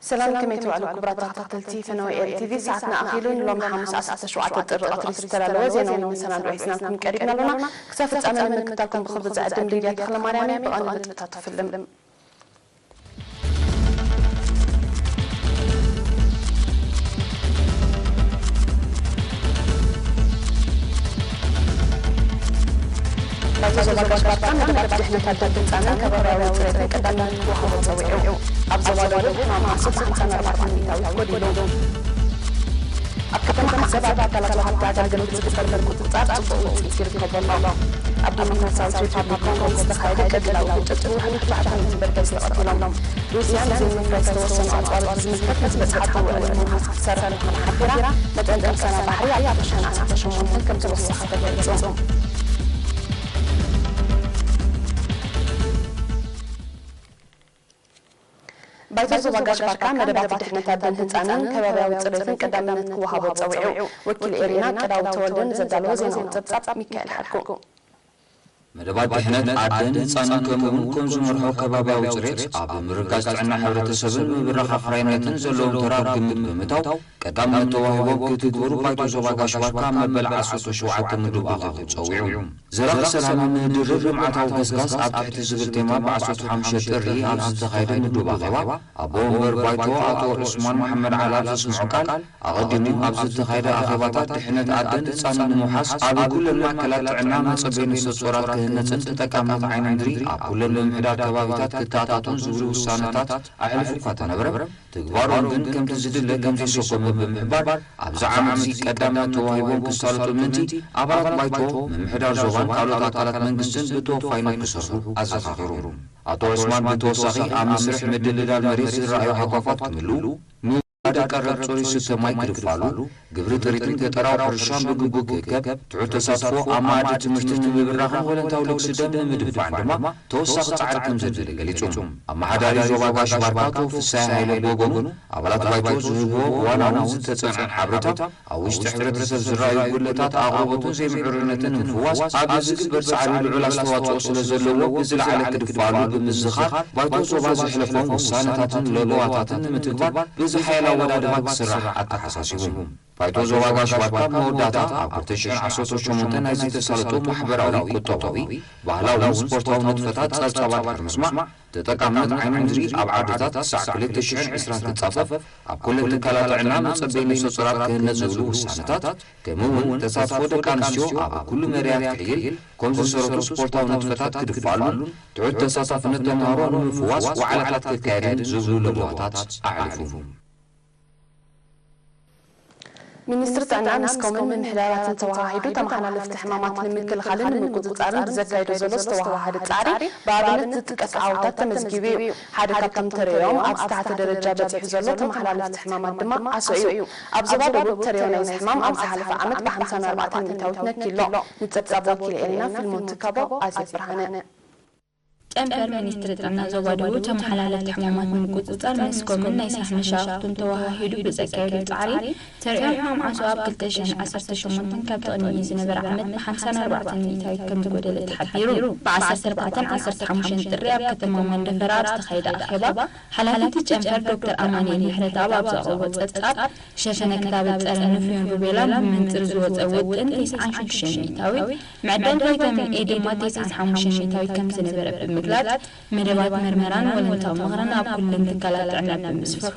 ሰላም፣ ከመይ ትውዕሉ ክቡራት ተኸታተልቲ ፈነወ ኤሪ ቲቪ? ሰዓትና ኣኺሉ፣ ንሎሚ ሓሙስ ዓሰርተ ሸውዓተ ጥሪ ቀትሪ ዝተዳለወ ዜናዊ መሰናድኦ ሒዝናልኩም ቀሪብና ኣለና። ክሳብ ፍጻመ ንምክታልኩም ብኽብሪ ዝዕድም ሊድያ ተኽለማርያም እየ። ብቐንዱ ነጥብታት ትፍልም። ባይቶ ዞባ ጋሽ ባርካ መደባት ድሕነት ኣደን ህጻንን ከባብያዊ ጽሬትን ቀዳምነት ክወሃቦ ጸዊዑ። ኣብ ዞባ ደቡብ ሕማም ዓሶ ሓምሳን ኣርባዕተን ሚእታዊት ጎዲሉ። ኣብ ከተማ ዓሰብ ኣብ ትካላት ወሃብቲ ኣገልግሎት ዝግበር ምቁጽጻር ጽቡቕ ውጽኢት ይርከቦ ኣሎ። ኣብ ዲሞክራሲያዊት ሪፓብሊክ ኮንጎ ዝተኻየደ ቀቢላዊ ግጭት ብውሕዱ ኣርባዕተ ሚእቲ በርገስ ተቐቲሎም። ሩስያ ንዘይምፍራይ ዝተወሰኑ ኣጽዋር ብዝምልከት ምስ መጽሓፍቲ ውዕል ንምውሓስ ክትሰርሕ ምዃና ሓቢራ፣ መጠን ቅርሰና ባሕሪ ኣብ ክልተ ሽሕን ዓሰርተ ሸሞንተን ከም ዝወሰኸ ተገሊጹ። ባይቶ ዞባ ጋሽ ባርካ መደባት ድሕነት ኣደን ህጻንን ከባብያዊ ጽሬትን ቀዳምነት ክወሃቦ ጸዊዑ። ወኪል ኤሪና ቀዳው ተወልደ ንዘዳለዎ ዜናዊ ጸብጻብ ሚካኤል ሓልኩ። መደባት ድሕነት ኣደን ህጻንን ከምኡውን ከም ዝመርሖ ከባብያዊ ጽሬት ኣብ ምርጋጽ ጥዕና ሕብረተሰብን ምብራኽ ኣፍራይነትን ዘለዎም ተራ ግምት ብምእታው ቀዳምነት ተዋሂቦም ክትግበሩ ባይቶ ዞባ ጋሽ ባርካ መበል ዓሰርተ ሸውዓተ ምዱብ ኣኼቡ ጸዊዑ። ዘላቒ ሰላምን ድርብ ልምዓታዊ ገስጋስ ኣብ ትሕቲ ዝብል ቴማ ብ ዓሰርተ ሓሙሽተ ጥሪ ኣብ ዝተኻየደ ምዱብ ኣኼባ ኣቦ ወንበር ባይቶ ኣቶ ዑስማን መሓመድ ዓላ ኣብ ዘስምዖ ቃል ኣቐዲሙ ኣብ ዝተኻየደ ኣኼባታት ድሕነት ኣደን ህጻንን ንምውሓስ ኣብ ኩለን ማእከላት ጥዕና መጸበዪ ነፍሰ ጾራት ክህነጽን ተጠቃምነት ዓይኒ ምድሪ ኣብ ኩለን ምምሕዳር ከባቢታት ክተኣታቶን ዝብሉ ውሳነታት ኣሕሊፉ እኳ ተነበረ፣ ትግባሮም ግን ከምቲ ዝድለ ከም ዘይሰጎመ ብምሕባር ኣብዚ ዓመት እዚ ቀዳምነት ተዋሂቦም ክሳለጡ ምእንቲ ኣባላት ባይቶ፣ ምምሕዳር ዞባን ካልኦት ኣካላት መንግስትን ብተወፋይነት ክሰርሑ ኣዘኻኺሩ። ኣቶ ዑስማን ብተወሳኺ ኣብ መስርሕ ምድልዳል መሬት ዝረኣዩ ሃጓፋት ክምልኡ፣ ምውዳድ ቀረብ ጽሩይ ዝስተ ማይ ክድፋሉ፣ ግብሪ ጥሪትን ገጠራዊ ሕርሻን ብግቡእ ክእከብ፣ ትሑት ተሳትፎ ኣብ መኣዲ ትምህርትን ንምብራኽን ወለንታዊ ለግሲ ደም ንምድንፋዕን ድማ ተወሳኺ ጻዕሪ ከም ዘድሊ ገሊጹ። ኣመሓዳሪ ዞባ ጋሽ ባርካ ኣቶ ፍስሃ ሃይለ ብወገኑ ኣባላት ባይቶ ዝህብዎ እዋናውን ዝተጸንዐን ሓበሬታ ኣብ ውሽጢ ሕብረተሰብ ዝረኣዩ ጉድለታት ኣቕርቦትን ዘይምዕሩይነትን ንምፍዋስ ኣብ ዝግበር ጻዕሪ ልዑል ኣስተዋጽኦ ስለ ዘለዎ ብዝለዓለ ክድፋሉ ብምዝኻር ባይቶ ዞባ ዘሕለፎም ውሳነታትን ለበዋታትን ንምትግባር ብዝሓየለ ኣወዳድባ ክስራሕ ኣተሓሳሲቡ። ባይቶ ዞባ ጋሽ ባርካ መወዳእታ ኣብ ክልተ ሽሕን ዓሰርተ ሸሞንተ ናይ ዝተሳለጡ ማሕበራዊ፣ ቁጠባዊ፣ ባህላውን ስፖርታዊ ንጥፈታት ጸብጻባት ድሕሪ ምስማዕ ተጠቃምነት ዓይኒ ምድሪ ኣብ ዓድታት ክሳዕ ክልተ ሽሕን ዕስራን ክጻፈፍ ኣብ ኩለን ትካላት ጥዕና መጸበዪ ነፍሰ ጾራት ክህነጽ ዝብሉ ውሳነታት ከምኡ እውን ተሳትፎ ደቂ ኣንስትዮ ኣብ ኩሉ መዳያት ክሕይል ከም ዝሰረቱ ስፖርታዊ ንጥፈታት ክድፋሉን ትሑት ተሳታፍነት ተምሃሮ ንምፍዋስ ዋዕላታት ክካየድን ዝብሉ ለበዋታት ኣሕሊፉ። ሚኒስትሪ ጥዕና ምስ ኮምን ምምሕዳራትን ተወሃሂዱ ተመሓላለፍቲ ሕማማት ንምክልኻልን ንምቁፅፃርን ብዘካየዶ ዘሎ ዝተወሃሃደ ፃዕሪ ብኣብነት ዝጥቀስ ዓወታት ተመዝጊቡ እዩ። ሓደ ካብቶም ተርእዮም ኣብዚ ተሓተ ደረጃ በፂሑ ዘሎ ተመሓላለፍቲ ሕማማት ድማ ዓሶ እዩ። ኣብ ዞባ ደቡብ ተርእዮ ናይዚ ሕማም ኣብ ዝሓለፈ ዓመት ብ ሓምሳን ኣርባዕተን ሚእታዊት ነኪሎ። ንፀብፃብ ወኪል ኤልና ፊልሞን ትካቦ ኣዜብ ብርሃነ። ጨንፈር ሚኒስትሪ ጥዕና ዞባ ደቡብ ተመሓላለፍቲ ሕማማት ንምቁፅፃር ምስ ኮምን ናይ ሳሕሚ ሸፋቱን ተወሃሂዱ ብዘካየዶ ፃዕሪ ተርእዮ ሕማም ዓሶ ኣብ ክልተ ሽሕን ዓሰርተ ሸሞንተን ካብቲ ቅድሚኡ ዝነበረ ዓመት ብ ሓምሳን ኣርባዕተን ሚእታዊት ከም ዝጎደለ ተሓቢሩ። ብ ዓሰርተ ኣርባዕተን ዓሰርተ ሓሙሽተን ጥሪ ኣብ ከተማ መንደፈራ ኣብ ዝተኻየደ ኣኼባ ሓላፊ እቲ ጨንፈር ዶክተር ኣማኑኤል ምሕረተኣብ ኣብ ዘቕረቦ ፀብፃብ ሸፈነ ክታበት ፀረ ንፍዮን ሩቤላን ብመንፅር ዝወፀ ውጥን ተስዓን ሽዱሽተን ሚእታዊት፣ ምዕዳል ቫይታሚን ኤ ድማ ተስዓን ሓሙሽተን ሚእታዊት ከም ዝነበረ ብምግላፅ፣ መደባት መርመራን ወለንታዊ ምኽርን ኣብ ኩለን ትካላት ጥዕና ብምስፍሑ፣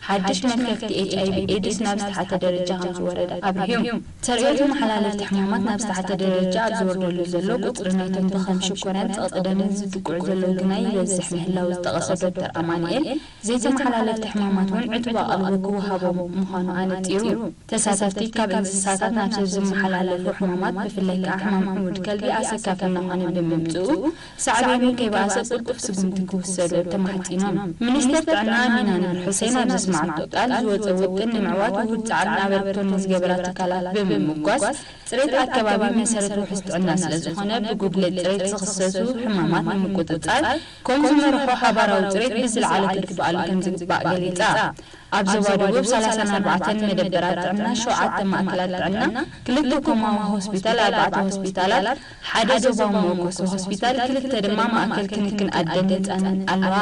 ሓድሽ መልከፍቲ ኤች ኣይ ቪ ኤድስ ናብ ዝተሓተ ደረጃ ከም ዝወረደ ኣብርሁ። ተርእዮ ተመሓላለፍቲ ሕማማት ናብ ዝተሓተ ደረጃ ኣብ ዝወርደሉ ዘሎ፣ ቁፅሪ ናይቶም ብኸም ሽኮርያን ፀቕጢ ደምን ዝጥቅዑ ዘለዉ ግና ይበዝሕ ምህላዉ ዝጠቐሰ ዶክተር ኣማኑኤል፣ ዘይተመሓላለፍቲ ሕማማት እውን ዕቱብ ኣቓልቦ ክወሃቦም ምዃኑ ኣነጺሩ። ተሳተፍቲ ካብ እንስሳታት ናብ ሰብ ዝመሓላለፉ ሕማማት፣ ብፍላይ ከኣ ሕማም ዕሙድ ከልቢ ኣሰካፊ እናኾነ ብምምጽኡ፣ ሳዕቤኑ ከይበኣሰ ቅልጡፍ ስጉምቲ ክውሰዶ ተማሕጺኖም። ሚኒስተር ጥዕና ኣሚና ኑር ሑሴን ኣብ ዘስመዓቶ ቃል፣ ዝወጸ ውጥን ንምዕዋት ውሁድ ጻዕርን ኣበርክቶን ንዝገበራ ትካላት ብምምጓስ፣ ጽሬት ኣከባቢ መሰረት ውሑስ ጥዕና ስለ ዝኾነ፣ ብጉድለት ጽሬት ዝኽሰቱ ሕማማት ንምቁጽጻር፣ ከም ዝመርሖ ሓባራዊ ጽሬት ብዝለዓለ ክትግበኣሉ ከም ዝግባእ ገሊጻ። ኣብ ዞባ ደቡብ ሰላሳን ኣርባዕተን መደበራት ጥዕና፣ ሸውዓተ ማእከላት ጥዕና፣ ክልተ ኮማዊ ሆስፒታል፣ ኣርባዕተ ሆስፒታላት፣ ሓደ ዞባዊ መወከሲ ሆስፒታል፣ ክልተ ድማ ማእከል ክንክን ኣደን ህጻንን ኣለዋ።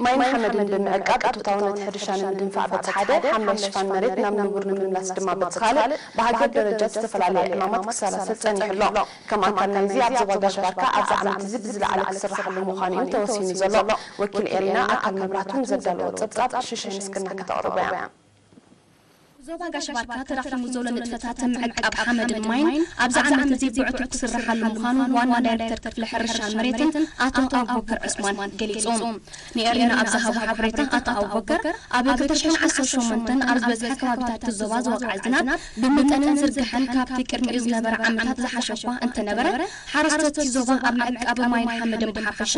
ማይን ሓመድን ብምዕቃብ እቶታውነት ሕርሻ ንምድንፋዕ በቲ ሓደ፣ ሓምላይ ሽፋን መሬት ናብ ንቡር ንምምላስ ድማ በቲ ካልእ፣ ብሃገር ደረጃ ዝተፈላለየ ዕማማት ክሰላሰል ጸኒሑ ኣሎ። ከም ኣካል ናይዚ ኣብ ዞባ ጋሽ ባርካ ኣብዚ ዓመት እዚ ብዝለዓለ ክስራሓሉ ምዃኑ እዩ ተወሲኑ ዘሎ። ወኪል ኤሪና ኣካል መብራህቱ ንዘዳለዎ ጸብጻብ ሽሽን እስክና ክተቕርቦ እያ። ዞባ ጋሽ ባርካ ተዳኺሙ ዘሎ ንጥፈታት ምዕቃብ ሓመድን ማይን ኣብዚ ዓመት እዚ ብዕቱብ ክስርሓሉ ምዃኑ ዋና ዳይሬክተር ክፍሊ ሕርሻን መሬትን ኣቶ ኣቡበከር ዑስማን ገሊጹ። ንኤሪና ኣብ ዝሃቦ ሓበሬታ ኣቶ ኣቡበከር ኣብ ክልተ ሽሕን ዓሰርተ ሸሞንተን ኣብ ዝበዝሐ ከባቢታት እቲ ዞባ ዝወቕዐ ዝናብ ብመጠንን ዝርግሐን ካብቲ ቅድሚኡ ዝነበረ ዓመታት ዝሓሸ እኳ እንተነበረ ሓረስቶት እቲ ዞባ ኣብ ምዕቃብ ማይን ሓመድን ብሓፈሻ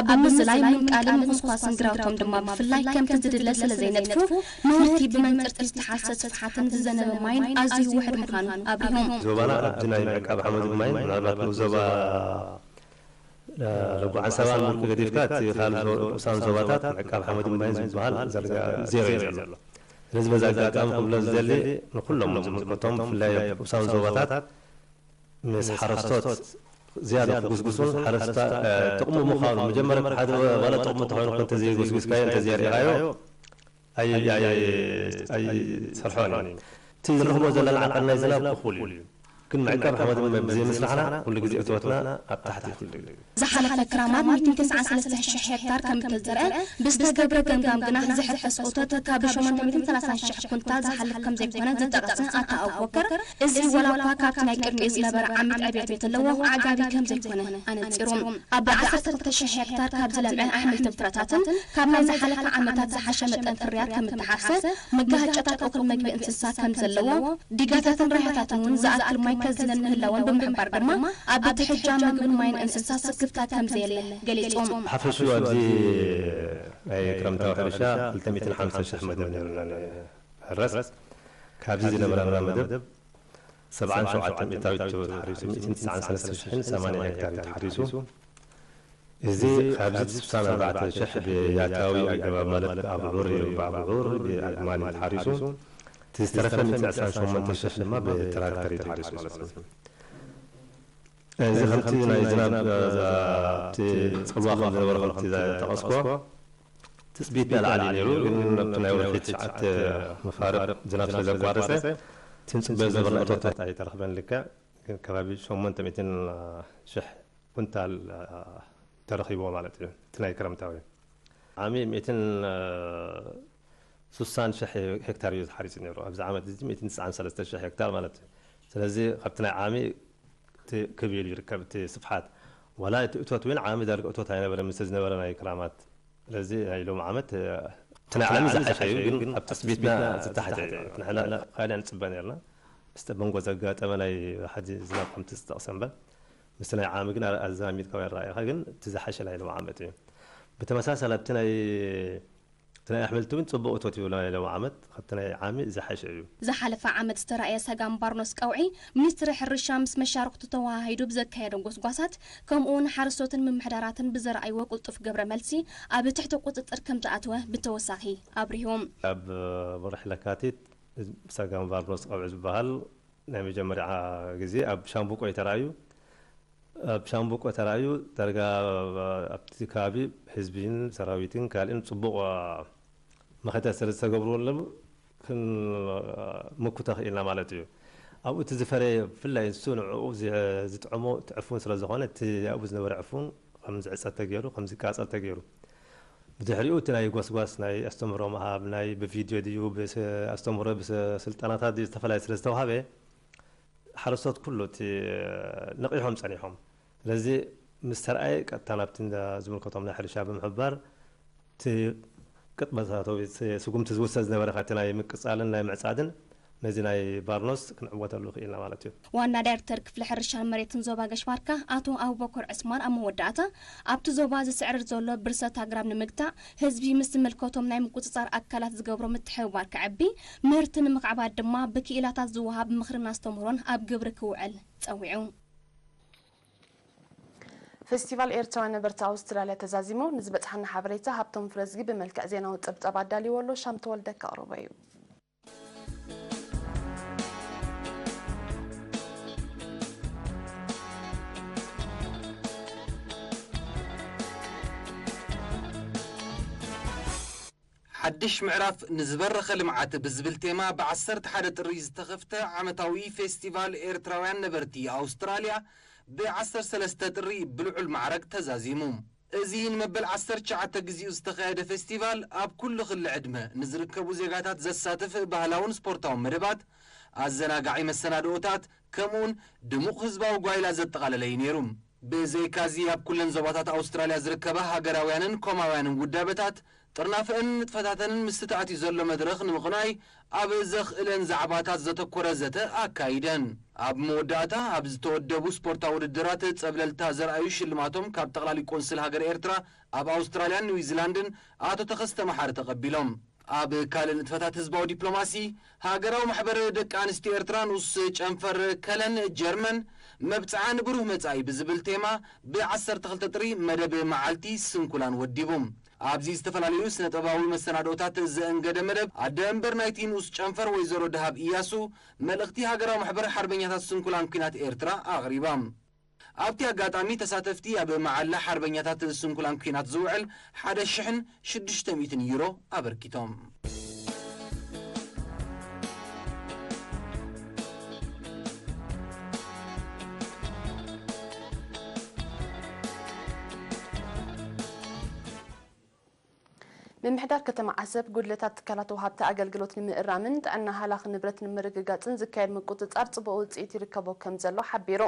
ኣብ ምዝላይ ምንቃልን ምኹስኳስን ግራውቶም ድማ ብፍላይ ከምቲ ዝድለ ስለ ዘይነጥፉ ምህርቲ ብመንጽርቲ ዝተሓሰ ስፍሓትን ዝዘነበ ማይን ኣዝዩ ውሕድ ምዃኑ ኣብሪሆም። ዞባና ኣብቲ ናይ ምዕቃብ ሓመድን ማይን ምናልባት ንዞባ ለጉዓን ሰባን ምልኪ ገዲፍካ እቲ ካልእ ዞ- ንኡሳን ዞባታት ምዕቃብ ሓመድን ማይን ዝበሃል ዘርጋ ዜሮ እዩ ዘሎ። ስለዚ በዚ ኣጋጣሚ ክብሎ ዝደሊ ንኩሎም ዝምልከቶም ብፍላይ ኣብ ንኡሳን ዞባታት ምስ ሓረስቶት ዝያዳ ክጉስጉሱን ሓረስታ ጥቕሙ ምዃኑ መጀመርያ ሓደ ዋላ ጥቕሙ እንተኾይኑ እኮ እንተዘይጎስጉስካዮ እንተዘይሪእኻዮ ኣይሰርሖን እዩ። እቲ ንረኽቦ ዘለና ዓቐን ናይ ዝናብ እኹል እዩ። ግን ምዕቃብ ሓመድ ብዘይምስራሕና ኩሉ ግዜ እትወትና ኣብ ታሕቲ ይኹል እዩ። ዝሓለፈ ክራማት ሚእትን ተስዓን ሰለስተ ሽሕ ሄክታር ከም እተዘርአ ብዝተገብረ ገምጋም ግና ዝሕፈስ እቶት ካብ ሸሞንተ ሚእትን ሰላሳን ሽሕ ኩንታል ዝሓልፍ ከም ዘይኮነ ዝጠቐሰ ኣቶ ኣቡበከር፣ እዚ ወላ እኳ ካብቲ ናይ ቅድሚኡ ዝነበረ ዓመት ዕብየት እንተለዎ ዓጋቢ ከም ዘይኮነ ኣነጺሩ። ኣብ ዓሰርተ ክልተ ሽሕ ሄክታር ካብ ዝለምዐ ኣሕምልትን ፍረታትን ካብ ናይ ዝሓለፈ ዓመታት ዝሓሸ መጠን ፍርያት ከም እተሓፍሰ፣ መጋሃጫታት እኹል መግቢ እንስሳ ከም ዘለዎ፣ ዲጋታትን ራያታትን እውን ዝኣክል ማይ ከዝነን ምህላወን ብምሕባር ድማ ኣብ ትሕጃ ምግብን ማይን እንስሳ ስክፍታ ከም ዘየለ ገሊጹ። ሓፈሽኡ ኣብዚ ናይ ክረምታዊ ሕርሻ ክልተ ሚእትን ሓምሳን ሽሕ መደብ ነይሩና ንሕረስ። ካብዚ ዝነበረና መደብ ሰብዓን ሸውዓተን ሚእታዊት ተሓሪሱ ሚእትን ትስዓን ሰለስተ ሽሕን ሰማንያን ሄክታር እዩ ተሓሪሱ። እዚ ካብዚ ስሳን ኣርባዕተ ሽሕ ብያታዊ ኣገባብ ማለት ብኣብዑር እዩ፣ ብኣብዑር ብኣግማል እዩ ተሓሪሱ። እቲ ዝተረፈ ሚእትን ዕስራን ሸሞንተ ሽሕ ድማ ብትራክተር እዩ ተሓሪሱ ማለት ነው። እዚ ከምቲ ናይ ዝናብ እቲ ጽልዋ ከም ዝነበረ ከምቲ ዝጠቐስኮ ትጽቢትና ላዕሊ ነይሩ፣ ግን ኣብቲ ናይ ወርሒ ትሽዓተ መፋርቕ ዝናብ ስለ ዘቋረጸ እቲ ንጽበዮ ዝነበርና እቶታት ኣይተረኽበን። ልክዕ ግን ከባቢ ሸሞንተ ሚእትን ሽሕ ኩንታል ተረኺብዎ ማለት እዩ። እቲ ናይ ክረምታዊ ዓሚ ሚእትን ስሳን ሽሕ ሄክታር እዩ ተሓሪሱ ነይሩ። ኣብዚ ዓመት እዚ ሚእትን ትስዓን ሰለስተ ሽሕ ሄክታር ማለት እዩ። ስለዚ ካብቲ ናይ ዓሚ እቲ ክብ ኢሉ ይርከብ እቲ ስፍሓት። ዋላ እቲ እቶት እውን ዓሚ ዳርጋ እቶት ኣይነበረ ምስ ዝነበረ ናይ ክራማት። ስለዚ ናይ ሎም ዓመት እቲ ናይ ዓሚ ዝሓሸ እዩ፣ ግን ኣብ ትጽቢትና ዝተሓተ እዩ። ንሕና ካልእ ንጽበ ነርና። ምስቲ መንጎ ዘጋጠመ ናይ ሓዲ ዝናብ ከምቲ ዝጠቕሰ እምበር ምስቲ ናይ ዓሚ ግን ኣዛሚድካ ወይ ኣረኣኢኻ ግን እቲ ዝሓሸ ናይ ሎም ዓመት እዩ። ብተመሳሳሊ ኣብቲ ናይ እቲ ናይ ኣሕምልቲ እውን ጽቡቕ እቶት ይብሎ ናይ ሎም ዓመት ካብቲ ናይ ዓሚ ዝሓሸ እዩ። ዝሓለፈ ዓመት ዝተራእየ ሰጋም ባርኖስ ቀውዒ ሚኒስትሪ ሕርሻ ምስ መሻርክቱ ተወሃሂዱ ብዘካየዶ ጎስጓሳት ከምኡ እውን ሓረስቶትን ምምሕዳራትን ብዘርኣይዎ ቅልጡፍ ግብረ መልሲ ኣብ ትሕቲ ቁጽጽር ከም ዝኣተወ ብተወሳኺ ኣብሪሁ። ኣብ ወርሒ ለካቲት ሰጋም ባርኖስ ቀውዒ ዝበሃል ናይ መጀመርያ ግዜ ኣብ ሻምብቆ እዩ ተራእዩ። ኣብ ሻምብቆ ተራእዩ ዳርጋ ኣብቲ ከባቢ ህዝብን ሰራዊትን ካልእን ጽቡቕ መኸተ ስለ ዝተገብርዎ ኣለዉ ክንምኩቶ ክኢልና ማለት እዩ። ኣብኡ እቲ ዝፈረየ ብፍላይ ንሱ ንዕኡ ዚ- ዝጥዕሞ እቲ ዕፉን ስለ ዝኾነ እቲ ኣብኡ ዝነበረ ዕፉን ከም ዝዕጸድ ተገይሩ ከም ዝቃጸል ተገይሩ። ብድሕሪኡ እቲ ናይ ጎስጓስ ናይ ኣስተምህሮ ምሃብ ናይ ብቪድዮ ድዩ ብስ- ኣስተምህሮ ብስልጠናታት ድዩ ዝተፈላለየ ስለ ዝተዋሃበ ሓረስቶት ኩሉ እቲ ነቒሖም ጸኒሖም። ስለዚ ምስ ተርኣየ ቀጥታ ናብቲ እንዳ ዝምልከቶም ናይ ሕርሻ ብምሕባር እቲ ቅጥመታታዊ ስጉምቲ ዝውሰድ ዝነበረ ካብቲ ናይ ምቅጻልን ናይ ምዕጻድን ነዚ ናይ ባርኖስ ክንዕወተሉ ክኢልና ማለት እዩ። ዋና ዳይሬክተር ክፍሊ ሕርሻን መሬትን ዞባ ገሽባርካ ኣቶ ኣቡበከር ዕስማን ኣብ መወዳእታ ኣብቲ ዞባ ዝስዕርር ዘሎ ብርሰት ኣግራብ ንምግታእ ህዝቢ ምስ ዝምልከቶም ናይ ምቁጽጻር ኣካላት ዝገብሮ ምትሕብባር ክዕቢ፣ ምህርቲ ንምኽዕባት ድማ ብክኢላታት ዝወሃብ ምኽርን ኣስተምህሮን ኣብ ግብሪ ክውዕል ጸዊዑ። ፌስቲቫል ኤርትራውያን ነበርቲ ኣውስትራልያ ተዛዚሙ። ንዝበጽሓና ሓበሬታ ሃብቶም ፍረዝጊ ብመልክዕ ዜናዊ ጸብጻብ ኣዳልይዎ ኣሎ። ሻም ተወልደ ከቕርቦ እዩ። ሓድሽ ምዕራፍ ንዝበረኸ ልምዓት ብዝብል ቴማ ብ ዓሰርተ ሓደ ጥሪ ዝተኸፍተ ዓመታዊ ፌስቲቫል ኤርትራውያን ነበርቲ ኣውስትራልያ ብ ዓሰርተ ሰለስተ ጥሪ ብልዑል ማዕረግ ተዛዚሙ። እዚ ንመበል ዓሰርተ ትሽዓተ ግዜኡ ዝተኻየደ ፌስቲቫል ኣብ ኩሉ ክሊ ዕድመ ንዝርከቡ ዜጋታት ዘሳትፍ ባህላውን ስፖርታውን መደባት፣ ኣዘናጋዒ መሰናድኦታት፣ ከምኡውን ድሙቕ ህዝባዊ ጓይላ ዘጠቓለለ እዩ ነይሩ። ብዘይካዚ ኣብ ኩለን ዞባታት ኣውስትራልያ ዝርከባ ሃገራውያንን ኮማውያንን ውዳበታት ጥርናፈአን ንጥፈታተንን ምስቲ ተኣትዩ ዘሎ መድረኽ ንምቕናይ ኣብ ዘኽእለን ዛዕባታት ዘተኮረ ዘተ ኣካይደን። ኣብ መወዳእታ ኣብ ዝተወደቡ ስፖርታዊ ውድድራት ጸብለልታ ዘርኣዩ ሽልማቶም ካብ ጠቕላሊ ቆንስል ሃገር ኤርትራ ኣብ ኣውስትራልያን ኒውዚላንድን ኣቶ ተኸስተ መሓሪ ተቐቢሎም። ኣብ ካልእ ንጥፈታት ህዝባዊ ዲፕሎማሲ፣ ሃገራዊ ማሕበር ደቂ ኣንስትዮ ኤርትራ ንኡስ ጨንፈር ከለን ጀርመን፣ መብጽዓ ንብሩህ መጻኢ ብዝብል ቴማ ብ ዓሰርተ ክልተ ጥሪ መደብ መዓልቲ ስንኩላን ወዲቡ። ኣብዚ ዝተፈላለዩ ስነ ጥበባዊ መሰናድኦታት ዘእንገደ መደብ ኣደ መንበር ናይቲ ንኡስ ጨንፈር ወይዘሮ ደሃብ ኢያሱ፣ መልእኽቲ ሃገራዊ ማሕበር ሓርበኛታት ስንኩላን ኲናት ኤርትራ ኣቕሪባ። ኣብቲ ኣጋጣሚ ተሳተፍቲ ኣብ መዓላ ሓርበኛታት ስንኩላን ኲናት ዝውዕል ሓደ ሽሕን ሽዱሽተ ሚእትን ዩሮ ኣበርኪቶም። ምምሕዳር ከተማ ዓሰብ ጉድለታት ትካላት ወሃብቲ ኣገልግሎት ንምእራምን ጥዕና ሃላኽ ንብረት ንምርግጋጽን ዝካየድ ምቁጽጻር ጽቡቕ ውጽኢት ይርከቦ ከም ዘሎ ሓቢሩ።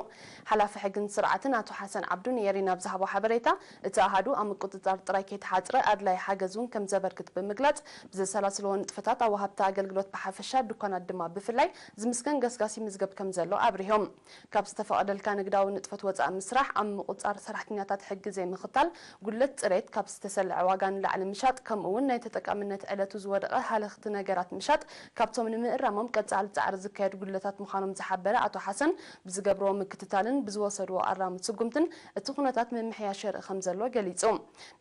ሓላፊ ሕግን ስርዓትን ኣቶ ሓሰን ዓብዱ ንኤሪና ኣብ ዝሃቦ ሓበሬታ፣ እቲ ኣሃዱ ኣብ ምቁጽጻር ጥራይ ከይተሓጽረ ኣድላይ ሓገዝ እውን ከም ዘበርክት ብምግላጽ፣ ብዘሰላስልዎ ንጥፈታት ኣብ ወሃብቲ ኣገልግሎት ብሓፈሻ፣ ድኳናት ድማ ብፍላይ ዝምስገን ገስጋስ ይምዝገብ ከም ዘሎ ኣብሪሆም። ካብ ዝተፈቐደልካ ንግዳዊ ንጥፈት ወጻኢ ምስራሕ፣ ኣብ ምቁጻር ሰራሕተኛታት ሕጊ ዘይምኽታል፣ ጉድለት ጽሬት፣ ካብ ዝተሰልዐ ዋጋ ንላዕሊ ምሻጥ፣ ከምኡ እውን ናይ ተጠቃምነት ዕለቱ ዝወደቐ ሃለኽቲ ነገራት ምሻጥ፣ ካብቶም ንምእራሞም ቀጻሊ ጻዕሪ ዝካየድ ጉድለታት ምዃኖም ዝሓበረ ኣቶ ሓሰን፣ ብዝገብርዎ ምክትታልን ብዝወሰድዎ ኣራሚ ስጉምትን እቲ ኩነታት ምምሕያሽ የርኢ ከም ዘሎ ገሊጹ።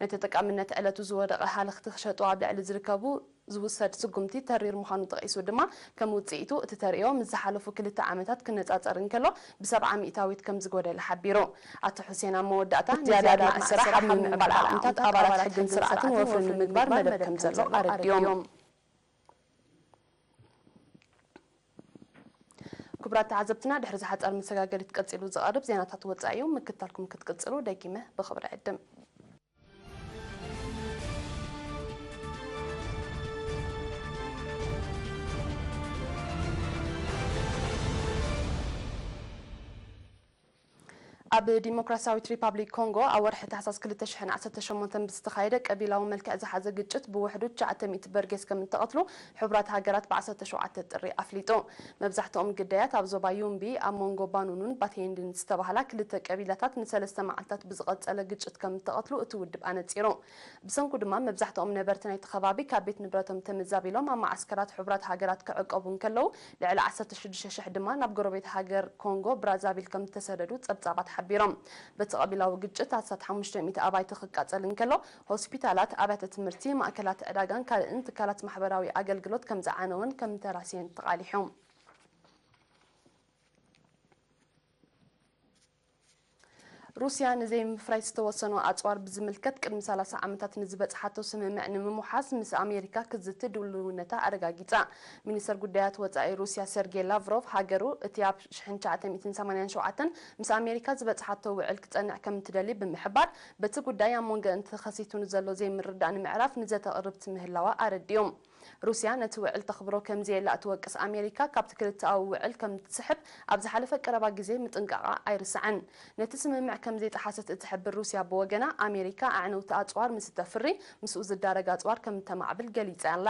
ናይ ተጠቃምነት ዕለቱ ዝወደቐ ሃለኽቲ ክሸጡ ኣብ ልዕሊ ዝርከቡ ዝውሰድ ስጉምቲ ተሪር ምዃኑ ጠቒሱ ድማ፣ ከም ውጽኢቱ እቲ ተርእዮ ምስ ዝሓለፉ ክልተ ዓመታት ክነጻጸር እንከሎ ብሰብዓ ሚእታዊት ከም ዝጎደለ ሓቢሩ። ኣቶ ሑሴን ኣብ መወዳእታ፣ ዝያዳ ኣድማዒ ስራሕ ኣብ ምምዕባል ዓቕምታት ኣባላት ሕግን ስርዓትን ወፍሪ ንምግባር መደብ ከም ዘሎ ኣረዲኦም። ክቡራት ተዓዘብትና፣ ድሕሪ ዝሓጸር መሰጋገሪት ቀጺሉ ዝቐርብ ዜናታት ወጻኢ እዩ። ምክትታልኩም ክትቅጽሉ ደጊመ ብኽብሪ ዕድም። ኣብ ዲሞክራሲያዊት ሪፓብሊክ ኮንጎ ኣብ ወርሒ ታሕሳስ ክልተ ሽሕን ዓሰርተ ሸሞንተን ብዝተኻየደ ቀቢላዊ መልክዕ ዝሓዘ ግጭት ብውሕዱ ትሽዓተ ሚእቲ በርጌስ ከም እተቐትሉ ሕቡራት ሃገራት ብ ዓሰርተ ሸውዓተ ጥሪ ኣፍሊጡ። መብዛሕትኦም ግዳያት ኣብ ዞባ ዩምቢ ኣብ መንጎ ባኑኑን ባቴንድን ዝተባህላ ክልተ ቀቢላታት ንሰለስተ መዓልታት ብዝቐጸለ ግጭት ከም እተቐትሉ እቲ ውድብ ኣነጺሩ። ብሰንኩ ድማ መብዛሕትኦም ነበርቲ ናይቲ ከባቢ ካብ ቤት ንብረቶም ተመዛቢሎም ኣብ መዓስከራት ሕቡራት ሃገራት ክዕቀቡ እንከለዉ፣ ልዕሊ ዓሰርተ ሽዱሽተ ሽሕ ድማ ናብ ጎረቤት ሃገር ኮንጎ ብራዛቪል ከም እተሰደዱ ጸብጻባት ሓቢሮም። በቲ ቀቢላዊ ግጭት ኣስታት ሓሙሽተ ሚእቲ ኣባይቲ ክቃጸል እንከሎ፣ ሆስፒታላት፣ ኣብያተ ትምህርቲ፣ ማእከላት ዕዳጋን ካልእን ትካላት ማሕበራዊ ኣገልግሎት ከም ዝዓነወን ከም እተራስየን ተቓሊሑ። ሩስያ ንዘይምፍራይ ዝተወሰኑ ኣጽዋር ብዝምልከት ቅድሚ ሰላሳ ዓመታት ንዝበጽሓቶ ስምምዕ ንምምሓስ ምስ ኣሜሪካ ክትዝቲ ድልውነታ ኣረጋጊጻ። ሚኒስተር ጉዳያት ወጻኢ ሩስያ ሰርጌይ ላቭሮቭ፣ ሃገሩ እቲ ኣብ ሽሕን ትሽዓተ ሚእትን ሰማንያን ሸውዓተን ምስ ኣሜሪካ ዝበጽሓቶ ውዕል ክጸንዕ ከም እትደሊ ብምሕባር፣ በቲ ጉዳይ ኣብ መንጎ እቲ ከሲቱ ንዘሎ ዘይምርዳእ ንምዕራፍ ንዘተ ቅርብቲ ምህላዋ ኣረዲኡ። ሩስያ ነቲ ውዕል ተኽብሮ ከም ዘየላ እትወቅስ ኣሜሪካ፣ ካብቲ ክልተኣዊ ውዕል ከም እትስሕብ ኣብ ዝሓለፈ ቀረባ ግዜ ምጥንቃቓ ኣይርስዓን። ነቲ ስምምዕ ከም ዘይጠሓሰት እትሕብር ሩስያ ብወገና፣ ኣሜሪካ ኣዕነውቲ ኣጽዋር ምስ እተፍሪ፣ ምስኡ ዝዳረግ ኣጽዋር ከም እተማዕብል ገሊጻ ኣላ።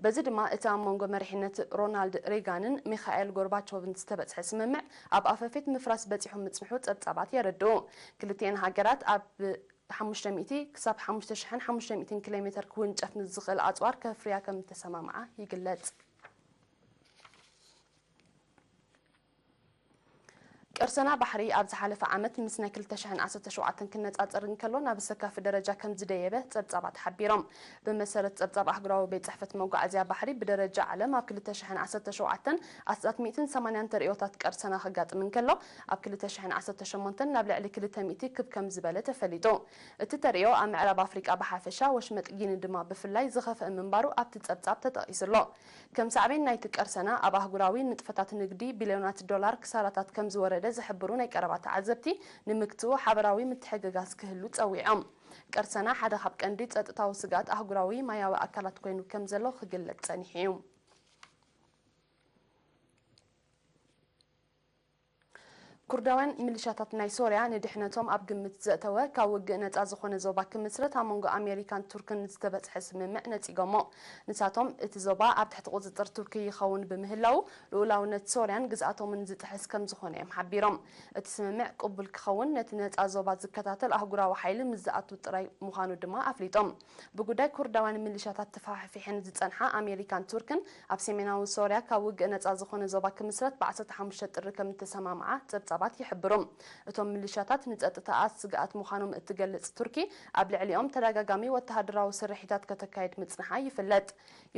በዚ ድማ እቲ ኣብ መንጎ መሪሕነት ሮናልድ ሬጋንን ሚኻኤል ጎርባቾቭን ዝተበጽሐ ስምምዕ ኣብ ኣፈፌት ምፍራስ በጺሑ ምጽንሑ ጸብጻባት የረድኡ። ክልቲኤን ሃገራት ኣብ ሓሙሽተ ሚእቲ ክሳብ ሓሙሽተ ሽሕን ሓሙሽተ ሚእትን ኪሎ ሜተር ክውንጨፍ ንዝኽእል ኣጽዋር ከፍርያ ከም እተሰማምዓ ይግለጽ። ቅርሰና ባሕሪ ኣብ ዝሓለፈ ዓመት ምስ ናይ ክልተ ሽሕን ዓሰርተ ሸውዓተን ክነጻጸር እንከሎ ናብ ኣሰካፊ ደረጃ ከም ዝደየበ ጸብጻባት ሓቢሮም። ብመሰረት ጸብጻብ ኣህጉራዊ ቤት ጽሕፈት መጓዓዝያ ባሕሪ ብደረጃ ዓለም ኣብ ክልተ ሽሕን ዓሰርተ ሸውዓተን ኣስታት ሚእትን ሰማንያን ተርእዮታት ቅርሰና ከጋጥም እንከሎ ኣብ ክልተ ሽሕን ዓሰርተ ሸሞንተን ናብ ልዕሊ ክልተ ሚእቲ ክብ ከም ዝበለ ተፈሊጡ። እቲ ተርእዮ ኣብ ምዕራብ ኣፍሪቃ ብሓፈሻ ወሽመጥ ጊኒ ድማ ብፍላይ ዝኸፍአ ምንባሩ ኣብቲ ጸብጻብ ተጠቒሱ ኣሎ። ከም ሳዕቤን ናይቲ ቀርሰና ኣብ ኣህጉራዊ ንጥፈታት ንግዲ ቢልዮናት ዶላር ክሳራታት ከም ዝወረደ ዝሕብሩ ናይ ቀረባ ተዓዘብቲ ንምግትኡ ሓበራዊ ምትሕግጋዝ ክህሉ ጸዊዖም። ቀርሰና ሓደ ካብ ቀንዲ ጸጥታዊ ስግኣት ኣህጉራዊ ማያዊ ኣካላት ኮይኑ ከም ዘሎ ክግለጽ ጸኒሑ እዩ። ኩርዳውያን ሚሊሻታት ናይ ሶርያ ንድሕነቶም ኣብ ግምት ዘእተወ ካብ ውግእ ነጻ ዝኾነ ዞባ ክምስረት ኣብ መንጎ ኣሜሪካን ቱርክን ዝተበጽሐ ስምምዕ ነጺጎሞ። ንሳቶም እቲ ዞባ ኣብ ትሕቲ ቁጽጽር ቱርኪ ይኸውን ብምህላው ልኡላውነት ሶርያን ግዝኣቶምን ዝጥሕስ ከም ዝኾነ እዮም ሓቢሮም። እቲ ስምምዕ ቅቡል ክኸውን ነቲ ነጻ ዞባ ዝከታተል ኣህጉራዊ ሓይሊ ምስ ዝኣቱ ጥራይ ምዃኑ ድማ ኣፍሊጦም። ብጉዳይ ኩርዳውያን ሚሊሻታት ተፋሕፊሐን ዝጸንሓ ኣሜሪካን ቱርክን ኣብ ሰሜናዊ ሶርያ ካብ ውግእ ነጻ ዝኾነ ዞባ ክምስረት ብ ዓሰርተ ሓሙሽተ ጥሪ ከም እተሰማምዓ ጸብጻባት ይሕብሩ። እቶም ሚሊሻታት ንጸጥታኣ ስግኣት ምዃኖም እትገልጽ ቱርኪ ኣብ ልዕሊኦም ተደጋጋሚ ወተሃደራዊ ስርሒታት ከተካይድ ምጽንሓ ይፍለጥ።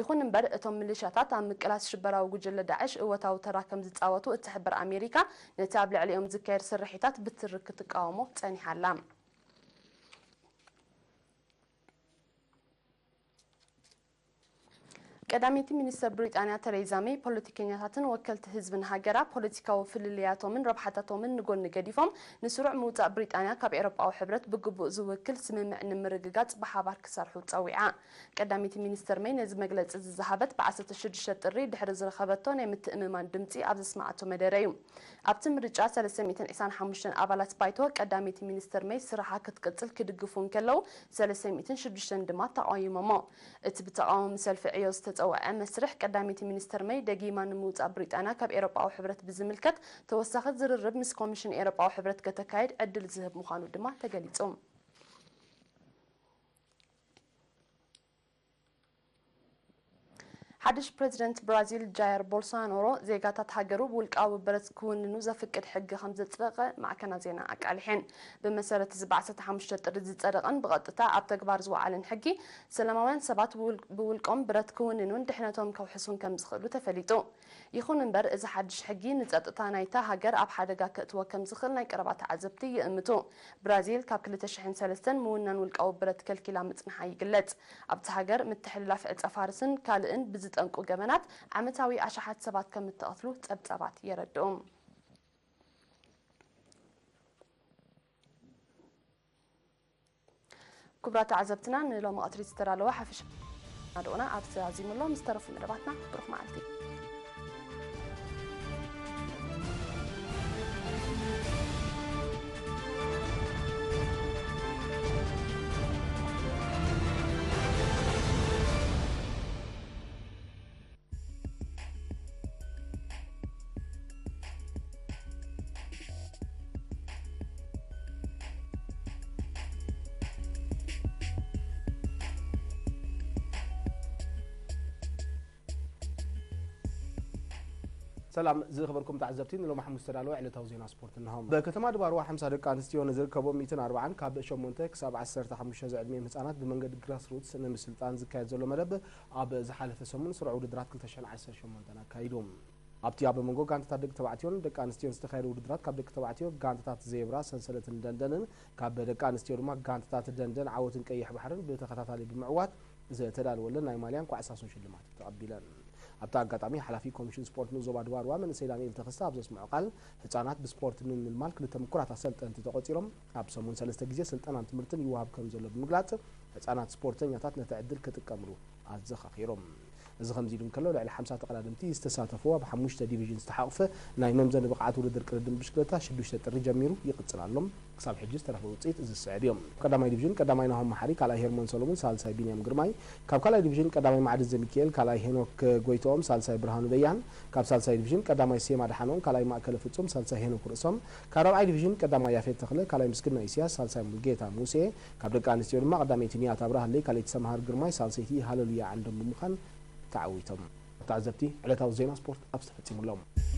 ይኹን እምበር እቶም ሚሊሻታት ኣብ ምቅላስ ሽበራዊ ጉጅለ ዳዕሽ እወታዊ ተራ ከም ዝጻወቱ እትሕብር ኣሜሪካ ነቲ ኣብ ልዕሊኦም ዝካየድ ስርሒታት ብትሪ ክትቃወሞ ጸኒሓ ኣላ። ቀዳመይቲ ሚኒስተር ብሪጣንያ ተሬዛ ሜይ ፖለቲከኛታትን ወከልቲ ህዝብን ሃገራ ፖለቲካዊ ፍልልያቶምን ረብሓታቶምን ንጎኒ ገዲፎም ንስሩዕ ምውጻእ ብሪጣንያ ካብ ኤውሮጳዊ ሕብረት ብግቡእ ዝውክል ስምምዕ ንምርግጋጽ ብሓባር ክሰርሑ ጸዊዓ። ቀዳመይቲ ሚኒስተር ሜይ ነዚ መግለጺ እዚ ዝሃበት ብ ዓሰርተ ሽዱሽተ ጥሪ ድሕሪ ዝረኸበቶ ናይ ምትእምማን ድምጺ ኣብ ዘስመዓቶ መደረ እዩ። ኣብቲ ምርጫ ሰለስተ ሚእትን ዕስራን ሓሙሽተን ኣባላት ባይቶ ቀዳመይቲ ሚኒስተር ሜይ ስራሓ ክትቅጽል ክድግፉ እንከለዉ፣ ሰለስተ ሚእትን ሽዱሽተን ድማ ተቓዊሞሞ። እቲ ብተቓዋሚ ሰልፊ ዕዮ ዝተጸውዐ መስርሕ ቀዳመይቲ ሚኒስተር ሜይ ደጊማ ንምውጻእ ብሪጣንያ ካብ ኤውሮጳዊ ሕብረት ብዝምልከት ተወሳኺ ዝርርብ ምስ ኮሚሽን ኤውሮጳዊ ሕብረት ከተካይድ ዕድል ዝህብ ምዃኑ ድማ ተገሊጹ። ሓድሽ ፕረዚደንት ብራዚል ጃየር ቦልሶናሮ ዜጋታት ሃገሩ ብውልቃዊ ብረት ክውንኑ ዘፍቅድ ሕጊ ከም ዘጽደቐ ማዕከናት ዜና ኣቃሊሐን። ብመሰረት እዚ ብ ዓሰርተ ሓሙሽተ ጥሪ ዝጸደቐን ብቐጥታ ኣብ ተግባር ዝወዓለን ሕጊ፣ ሰላማውያን ሰባት ብውል-፣ ብውልቆም ብረት ክውንኑን ድሕነቶም ከውሕሱን ከም ዝኽእሉ ተፈሊጡ። ይኹን እምበር፣ እዚ ሓድሽ ሕጊ ንጸጥታ ናይታ ሃገር ኣብ ሓደጋ ከእትዎ ከም ዝኽእል ናይ ቀረባ ተዓዘብቲ ይእምቱ። ብራዚል ካብ ክልተ ሽሕን ሰለስተን ምውናን ውልቃዊ ብረት ከልኪላ ምጽንሓ ይግለጽ። ኣብቲ ሃገር ምትሕልላፍ ዕጸ ፋርስን ካልእን ብዝጠንቁ ገበናት ዓመታዊ ኣሽሓት ሰባት ከም እተቐትሉ ጸብጻባት የረድኡ። ክቡራት ተዓዘብትና፣ ንሎሚ ቀትሪ ዝተዳለወ ሓፈሻዊ መደብና ኣብዚ ኣዚሙ ኣሎ። ምስ ተረፉ መደባትና ብሩኽ መዓልቲ። ሰላም ዝኸበርኩም ተዓዘብቲ፣ ንሎሚ ሓሙስ ዝተዳለወ ዕለታዊ ዜና ስፖርት እንሆ። በከተማ ድባርዋ ሓምሳ ደቂ ኣንስትዮ ንዝርከቦም ሚእትን ኣርባዓን ካብ ሸሞንተ ክሳብ ዓሰርተ ሓሙሽተ ዝዕድሚኦም ህጻናት ብመንገዲ ግራስሩትስ ንምስልጣን ዝካየድ ዘሎ መደብ ኣብ ዝሓለፈ ሰሙን ስሩዕ ውድድራት ክልተ ሽሕን ዓሰርተ ሸሞንተን ኣካይዱ። ኣብቲ ኣብ መንጎ ጋንታታት ደቂ ተባዕትዮን ደቂ ኣንስትዮን ዝተኻየደ ውድድራት ካብ ደቂ ተባዕትዮ ጋንታታት ዜብራ፣ ሰንሰለትን ደንደንን፣ ካብ ደቂ ኣንስትዮ ድማ ጋንታታት ደንደን፣ ዓወትን ቀይሕ ባሕርን ብተኸታታሊ ብምዕዋት ዝተዳለወለን ናይ ማልያን ኳዕሳሱን ሽልማት ተቐቢለን። ኣብቲ ኣጋጣሚ ሓላፊ ኮሚሽን ስፖርት ንዞባ ድባርዋ መንእሰይ ዳንኤል ተኸስተ ኣብ ዘስምዖ ቃል፣ ህጻናት ብስፖርት ንምምልማል ክልተ ምኩራት ኣሰልጠንቲ ተቖጺሮም ኣብ ሰሙን ሰለስተ ግዜ ስልጠናን ትምህርትን ይወሃብ ከም ዘሎ ብምግላጽ፣ ህጻናት ስፖርተኛታት ነቲ ዕድል ክጥቀምሉ ኣዘኻኺሮም። እዚ ከምዚ ኢሉ እንከሎ፣ ልዕሊ ሓምሳ ተቐዳደምቲ ዝተሳተፍዎ ኣብ ሓሙሽተ ዲቪዥን ዝተሓቑፈ ናይ መምዘኒ ብቕዓት ውድድር ቅድድም ብሽክለታ ሽዱሽተ ጥሪ ጀሚሩ ይቕጽል ኣሎ። ክሳብ ሕጂ ዝተረኽበ ውጽኢት እዚ ዝስዕብ እዩ። ቀዳማይ ዲቪዥን ቀዳማይ ናሆም መሓሪ፣ ካልኣይ ሄርሞን ሰሎሞን፣ ሳልሳይ ቢንያም ግርማይ፣ ካብ ካልኣይ ዲቪዥን ቀዳማይ ማዕዲ ዘሚካኤል፣ ካልኣይ ሄኖክ ጎይትኦም፣ ሳልሳይ ብርሃኑ በያን፣ ካብ ሳልሳይ ዲቪዥን ቀዳማይ ሴማ ደሓኖም፣ ካልኣይ ማእከለ ፍጹም፣ ሳልሳይ ሄኖክ ርእሶም፣ ካብ ራብዓይ ዲቪዥን ቀዳማይ ያፌት ተኽለ፣ ካልኣይ ምስግና ኢሳያስ፣ ሳልሳይ ሙልጌታ ሙሴ፣ ካብ ደቂ ኣንስትዮ ድማ ቀዳመይቲ ንያት ኣብርሃለይ፣ ካልኣይቲ ሰምሃር ግርማይ፣ ሳልሰይቲ ሃለሉያ ዓንዶም ብምዃን ተዓዊቶም። ተዓዘብቲ፣ ዕለታዊ ዜና ስፖርት ኣብዚ ተፈጺሙ ኣሎ።